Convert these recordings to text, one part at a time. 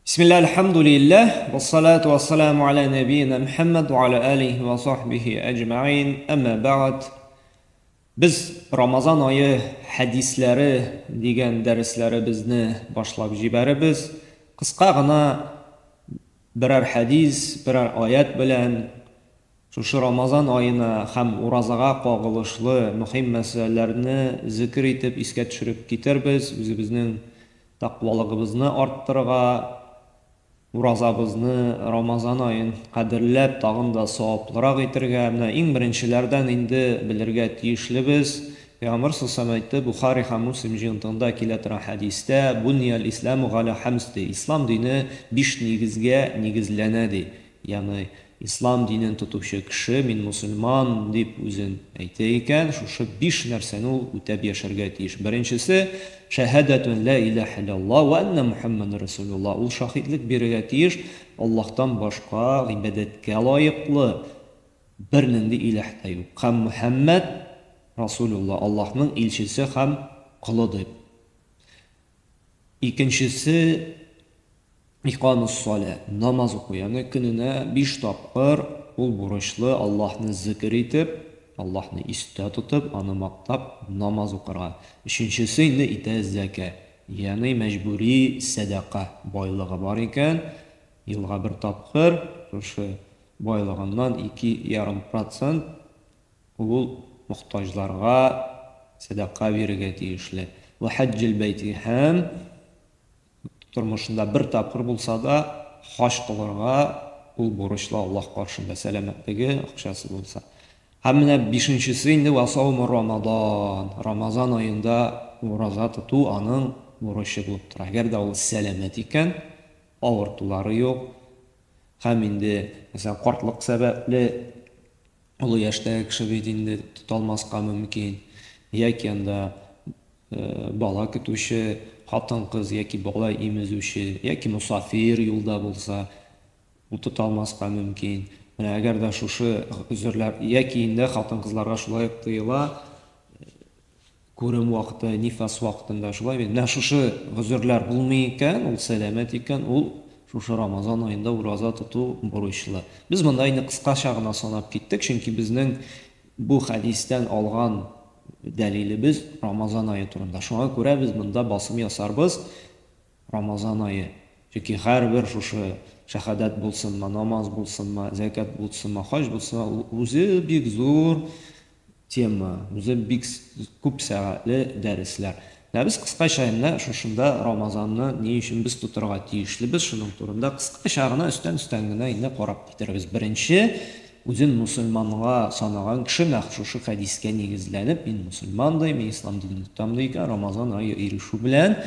Бисмилла, әлхәмдүлилләһ, вассалату вассаламу аля нәбиина Мөхәммәд ва аля алихи ва сахбихи әҗмәгыйн, әмма бәгъд. Без Рамазан ае хәдисләре дигән дәресләребезне башлап җибәребез. Кыска гына берәр хәдис, берәр аять белән шушы Рамазан аена һәм уразага кагылышлы мөһим мәсьәләләрне зикер итеп, искә төшереп китербез, үзебезнең Тәкъвалыгыбызны арттырырга, уразабызны, Рамазан аен кадерләп, тагын да саваплырак итергә. Менә иң беренчеләрдән инде белергә тиешлебез. Пәйгамбәр саллаллаһу галәйһи ва сәлләм әйтте, Бухари һәм Муслим җыентыгында килә торган хәдистә, Буниял исламу галя хамс, ди, Ислам дине биш нигезгә нигезләнә, ди. Ягъни, ислам динен тотучы кеше, мин мосылман, дип үзен әйтә икән, шушы биш нәрсәне ул үтәп яшәргә тиеш. Беренчесе, шәһадәтү эн лә иләһә илляллаһ вә әннә Мухәммәдән рәсүлуллаһ. Ул шаһитлек бирергә тиеш, Аллаһтан башка гыйбадәткә лаеклы бернинди иләһ тә юк. Һәм Мухәммәд, Расулуллаһ, Аллаһның илчесе һәм колы дип. Икенчесе, Икамус-салә, намаз уку, ягъни көненә биш тапкыр ул бурычлы Аллаһны зикер итеп, Аллаһны истә тотып, аны мактап намаз укырга. Өченчесе инде итә-зәкә, ягъни мәҗбүри сәдака, байлыгы бар икән, елга бер тапкыр шушы байлыгыннан 2,5 процент ул мохтаҗларга сәдака бирергә тиешле. Вә хаҗҗил бәйти, һәм тормышында бер тапкыр булса да хаҗ кылырга ул бурычлы Аллаһ каршында, сәламәтлеге, акчасы булса. Һәм менә бишенчесе инде вә сауму Рамадан. Рамазан аенда ураза тоту аның бурычы булып тора. Әгәр дә ул сәламәт икән, авыртулары юк, һәм инде, мәсәлән, картлык сәбәпле олы яшьтәге кеше бит инде тота алмаска мөмкин, яки анда бала көтүче хатын-кыз, яки бала имезүче, яки мосафир юлда булса, ул тота алмаска мөмкин. Менә әгәр дә шушы гозерләр, яки инде хатын-кызларга шулай ук тыела, күрем вакыты, нифас вакытында, шулай бит. Менә шушы гозерләр булмый икән, ул сәламәт икән, ул шушы Рамазан аенда ураза тоту бурычлы. Без монда инде кыскача гына санап киттек, чөнки безнең бу хәдистән алган дәлилебез Рамазан ае турында. Шуңа күрә без монда басым ясарбыз Рамазан ае. Чөнки һәрбер шушы шәһадәт булсынмы, намаз булсынмы, зәкят булсынмы, хаҗ булсынмы, ул үзе бик зур тема, үзе бик күп сәгатьле дәресләр. Менә без кыскача инде шушында Рамазанны ни өчен без тотырга тиешлебез, шуның турында кыскача гына өстән-өстән генә инде карап китербез. Беренче, үзен мусульманга санаган кеше менә шушы хәдискә нигезләнеп, мин мусульман ди, мин ислам динен тотам ди икән, Рамазан ае ирешү белән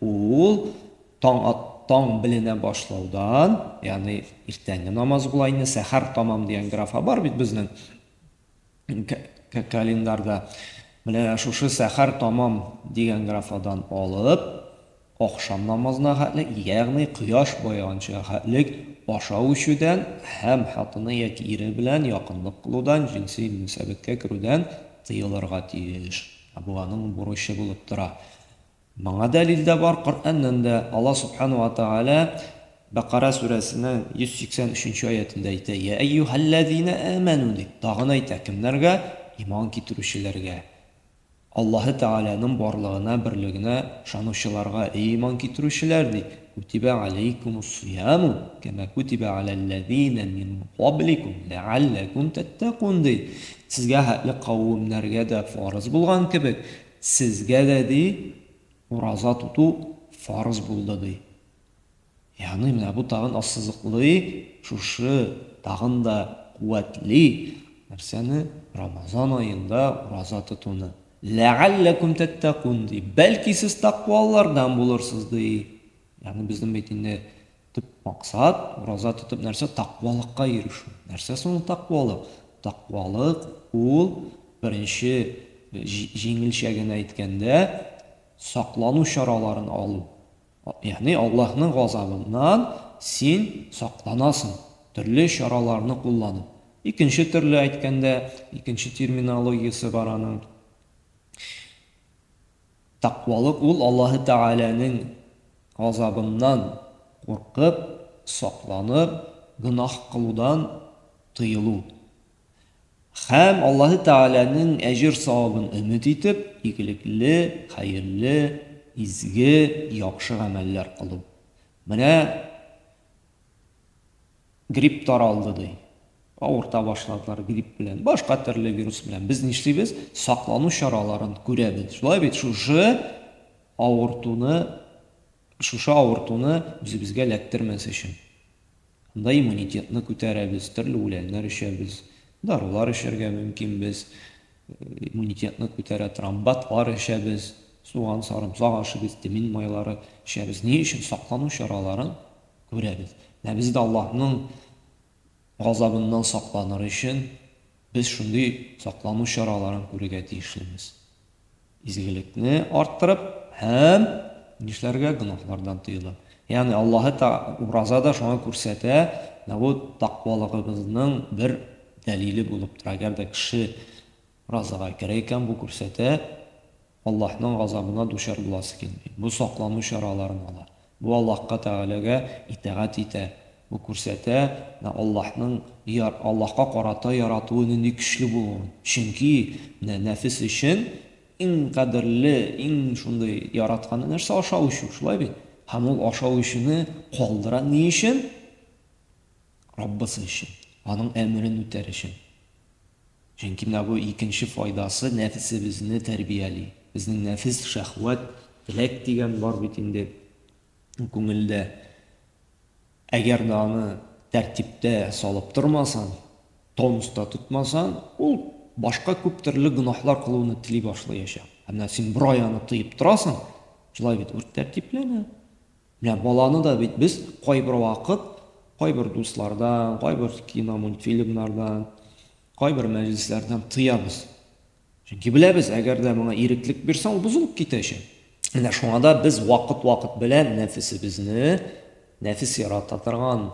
ул таң ат, таң беленә башлаудан, ягъни иртәнге намаз була инде, сәхәр тамам дигән графа бар бит безнең календарьда. Менә шушы сәхәр тамам дигән графадан алып, ахшам намазына хәтлек, ягъни кояш баеганчыга хәтлек ашау-эчүдән һәм хатыны яки ире белән якынлык кылудан, җенси мөнәсәбәткә керүдән тыелырга тиеш. Ә бу аның бурычы булып тора. Моңа дәлил дә бар, Коръәннән дә. Аллаһ Сүбхәнәһү вә Тәгалә Бәкара сүрәсенең 183 нче аятендә әйтә, Йә әйюһәлләзинә әмәнү дип, тагын әйтә, кемнәргә? Иман китерүчеләргә. Аллаһы Тәгаләнең барлыгына, берлегенә ышанучыларга, Эй иман китерүчеләр, ди, күтибә галәйкүмус-сияму, кәмә күтибә галәлләзинә мин кабликум, ләгалләкүм тәттәкун, ди. Сезгә хәтле кавемнәргә дә фарыз булган кебек, Сезгә дә, ди, ураза тоту фарыз булды, ди. Ягъни менә бу тагын ассызыклый, шушы тагын да куәтли нәрсәне, Рамазан аенда ураза тотуны. Ләгалләкүм тәттәкун, ди. Бәлки сез тәкъвалардан булырсыз, ди. Ягъни безнең бит инде Төп максат, ураза тотып нәрсә? Тәкъвалыкка ирешү. Нәрсә соң ул тәкъвалык? Тәкъвалык ул, беренче җиңелчә генә әйткәндә, саклану чараларын алу. Ягъни Аллаһның газабыннан син сакланасың, төрле чараларны кулланып. Икенче төрле әйткәндә, икенче терминологиясе бар аның. Тәкъвалык ул Аллаһы Тәгаләнең газабыннан куркып, сакланып, гөнаһ кылудан тыелу. Һәм Аллаһы Тәгаләнең әҗер-савабын өмет итеп, игелекле, хәерле, изге, яхшы гамәлләр кылу. Менә грипп таралды, ди. Авырта башладылар грипп белән, башка төрле вирус белән. Без нишлибез? Саклану чараларын күрәбез. Шулай бит, шушы авыртуны, шушы авыртуны үзебезгә эләктермәс өчен. Анда иммунитетны күтәрәбез, төрле үләннәр эчәбез, дарулар эчәргә мөмкинбез, иммунитетны күтәрә торган БАДлар эчәбез, суган, сарымсак ашыйбыз, тмин майлары эчәбез. Ни өчен? Саклану чараларын күрәбез. Менә без дә Аллаһның газабыннан сакланыр өчен без шундый саклану чараларын күрергә тиешлебез. Изгелекне арттырып һәм нишләргә? Гөнаһлардан тыелып. Ягъни Аллаһы Та ураза да шуңа күрсәтә, менә бу таквалыгыбызның бер дәлиле булып тора. Әгәр дә кеше уразага керә икән, бу күрсәтә, Аллаһның газабына дучар буласы килми. Бу саклану чараларын ала. Бу Аллаһка Тәгаләгә итагать итә. Бу күрсәтә, менә Аллаһның Аллаһка карата яратуы нинди көчле булуын. Чөнки менә нәфес өчен иң кадерле, иң шундый яратканы нәрсә? Ашау-эчү, шулай бит? Һәм ул ашау-эчүне калдыра ни өчен? Раббысы өчен, аның әмерен үтәр өчен. Чөнки менә бу икенче файдасы нәфесебезне тәрбияли. Безнең нәфес, шәһвәт, теләк дигән бар бит инде күңелдә. Әгәр дә аны тәртиптә салып тормасаң, тонуста тотмасаң, ул башка күп төрле гөнаһлар кылуны тели башлаячак. Ә менә син бер ай аны тыеп торасың, шулай бит, ул тәртипләнә. Менә баланы да бит без кайбер вакыт кайбер дуслардан, кайбер кино, мультфильмнардан, кайбер мәҗлесләрдән тыябыз. Чөнки беләбез, әгәр дә моңа иреклек бирсәң, ул бозылып китәчәк. Менә шуңа да без вакыт-вакыт белән нәфесебезне, нәфес ярата торган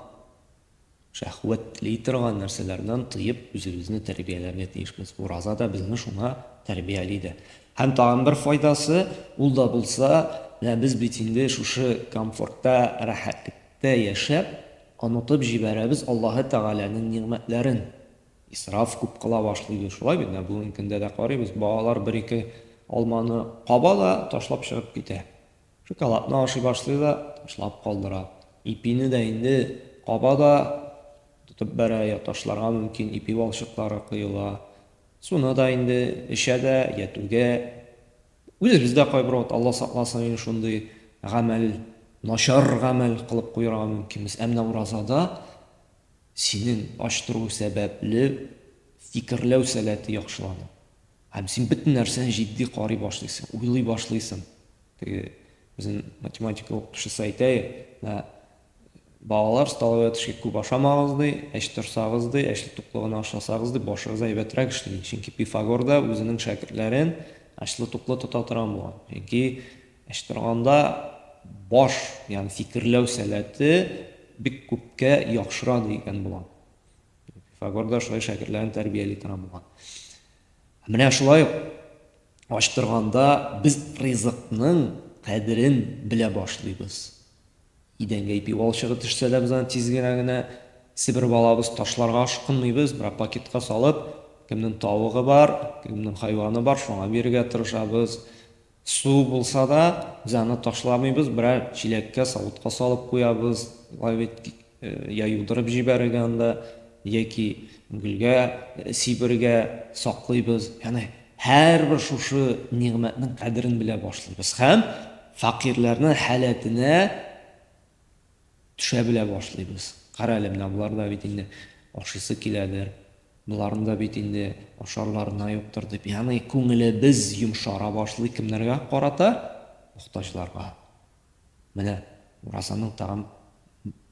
Шәһвәтли торган нәрсәләрдән тыеп, үзебезне тәрбияләргә тиешбез. Ураза да безне шуңа тәрбияли дә. Һәм тагын бер файдасы, ул да булса, менә без бит инде шушы комфортта, рәхәтлектә яшәп, онытып җибәрәбез Аллаһы Тәгаләнең нигъмәтләрен. Исраф күп кыла башлыйбыз, шулай бит? Менә бүгенге көндә дә карыйбыз, балалар бер-ике алманы каба да, ташлап чыгып китә. Шоколадны ашый башлый да, ташлап калдыра. Ипине дә инде каба да, тотып бәрә, я ташларга мөмкин, ипи валчыклары коела. Суны да инде эчә дә, я түгә. Үзебез дә кайбер вакыт, Алла сакласын, инде шундый гамәл, начар гамәл кылып куярга мөмкинбез. Ә менә уразада синең ач тору сәбәпле фикерләү сәләте яхшылана. Һәм син бөтен нәрсәне җитди карый башлыйсың, уйлый башлыйсың. Теге безнең математика укытучысы әйтә, менә балалар столовая төшкә күп ашамагыз ди, әч торсагыз ди, әчле туклы гына ашасагыз ди, башыгыз әйбәтрәк эшли. Чөнки Пифагор да үзенең шәкертләрен ачлы туклы тота торган булган. Чөнки әч торганда баш, ягъни фикерләү сәләте бик күпкә яхшыра дигән булган. Пифагор да шулай шәкертләрен тәрбияли торган булган. Менә шулай ук ач торганда без ризыкның кадерен белә башлыйбыз. Идәнгә ипи валчыгы төшсә дә без аны тиз генә генә себереп алабыз, ташларга ашкынмыйбыз, берәр пакетка салып, кемнең тавыгы бар, кемнең хайваны бар, шуңа бирергә тырышабыз. Су булса да, без аны ташламыйбыз, берәр чиләккә, савытка салып куябыз. Алай бит я юдырып җибәрергә анда, яки гөлгә сибергә саклыйбыз. Ягъни һәрбер шушы нигъмәтнең кадерен белә башлыйбыз һәм фәкыйрьләрнең халәтенә Төшә белә башлыйбыз. Кара әле, менә болар да бит инде ашыйсы киләдер, боларның да бит инде ашарларына юктыр дип, ягъни күңелебез йомшара башлый кемнәргә карата? Мохтаҗларга. Менә уразаның тагын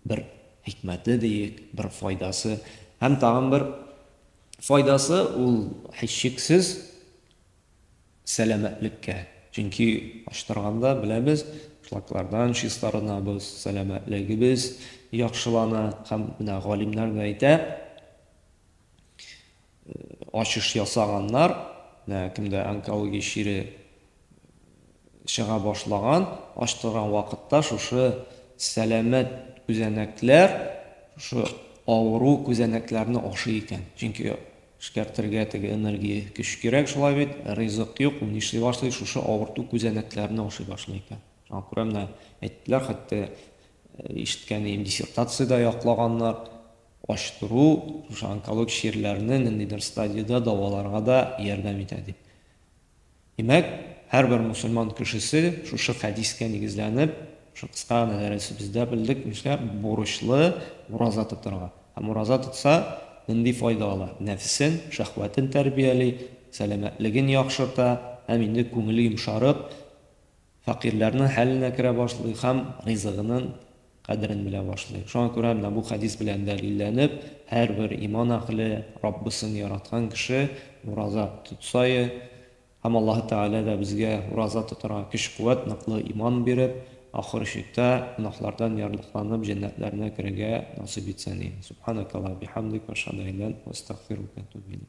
бер хикмәте диек, бер файдасы. Һәм тагын бер файдасы ул һичшиксез Сәламәтлеккә. Чөнки ач торганда, беләбез, шлаклардан чистарынабыз, сәламәтлегебез яхшылана һәм менә галимнәр дә әйтә, ачыш ясаганнар, менә кемдә онкология чире чыга башлаган, ач торган вакытта шушы сәламәт күзәнәкләр шушы авыру күзәнәкләрне ашый икән. Чөнки эшкәртергә теге энергия, көч кирәк, шулай бит, ризык юк, ул нишли башлый, шушы авырту күзәнәкләрне ашый башлый икән. Шуңа күрә менә әйттеләр, хәтта ишеткән идем, диссертация дә яклаганнар, ачтыру шушы онкологик чирләрне ниндидер стадиядә дәваларга да ярдәм итә дип. Димәк, һәрбер мусульман кешесе шушы хәдискә нигезләнеп, шушы кыска гына дәресебездә белдек, нишләп бурычлы ураза тотарга. Һәм ураза тотса, нинди файда ала? Нәфесен, шәһвәтен тәрбияли, сәламәтлеген яхшырта һәм инде күңеле йомшарып, фәкыйрьләрнең хәленә керә башлый һәм ризыгының кадерен белә башлый. Шуңа күрә менә бу хәдис белән дәлилләнеп, һәрбер иман әһле, Раббысын яраткан кеше ураза тотсае, һәм Аллаһы Тәгалә дә безгә ураза тотарга көч-куәт, ныклы иман биреп, ахыр чиктә гөнаһлардан ярлыкланып җәннәтләренә керергә насыйп итсен. Субханакаллаһ бихамдик, ашһаду ан ла илаһ илля ант, астагфирука ва атубу иләйк.